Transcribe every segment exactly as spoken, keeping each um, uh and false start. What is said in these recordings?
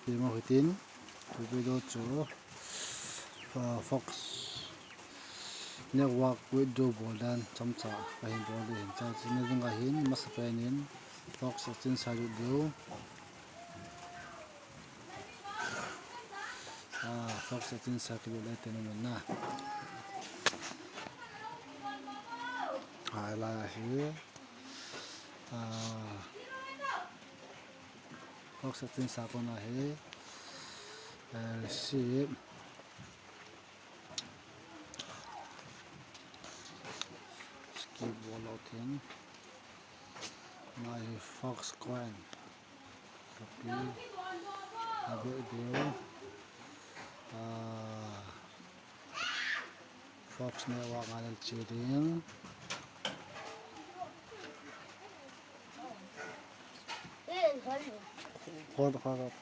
Tima hitin, tu video chu, ah, Fox Network withdraw bol dan chomcha kahin bol ding ahin, chua chu nading ahin, masapen in Fox Exchange a lut diu. Ah, Fox Exchange a kilut le tin amun na. Ah, lai hi. Ah, Fox Exchange a kona hi, eh, receive. Skip bol lou tin. Nai Fox coin. Copy. Abeh diu. Ah, Fox Network a le che ding. Hold, hold up.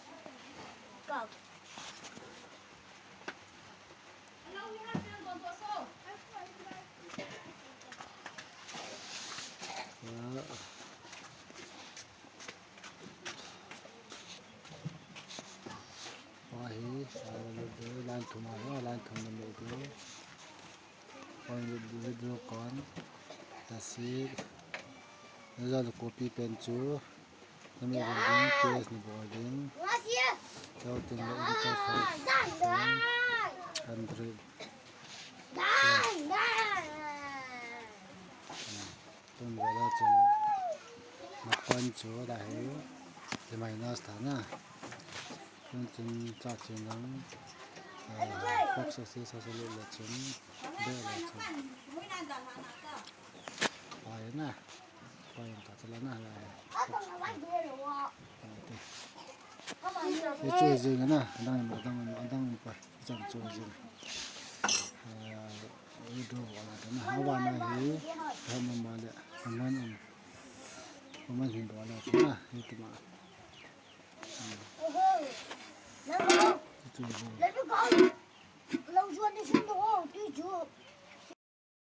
Ahi, ah, line thum ahi, line thum na lut diu. Withdraw account. That's it. Najal copy pen chu. Nami bol ding, paste nabol ding. Chua tin le enter Fox. Hundred. Tun vala chun na coin chu la hi, ti minus ta na. Tun chun cha chun lang, ah, Fox Exchange a sa lut le chun, be le chun. Ai na, coin ta chala na la hi. Hichu jing na, adang, adang, adang pa, chan chu jing. Ah, withdraw bol a na, aban a hi, ha mama le, aman um, aman hin bol a na, hitima. Hichu jing.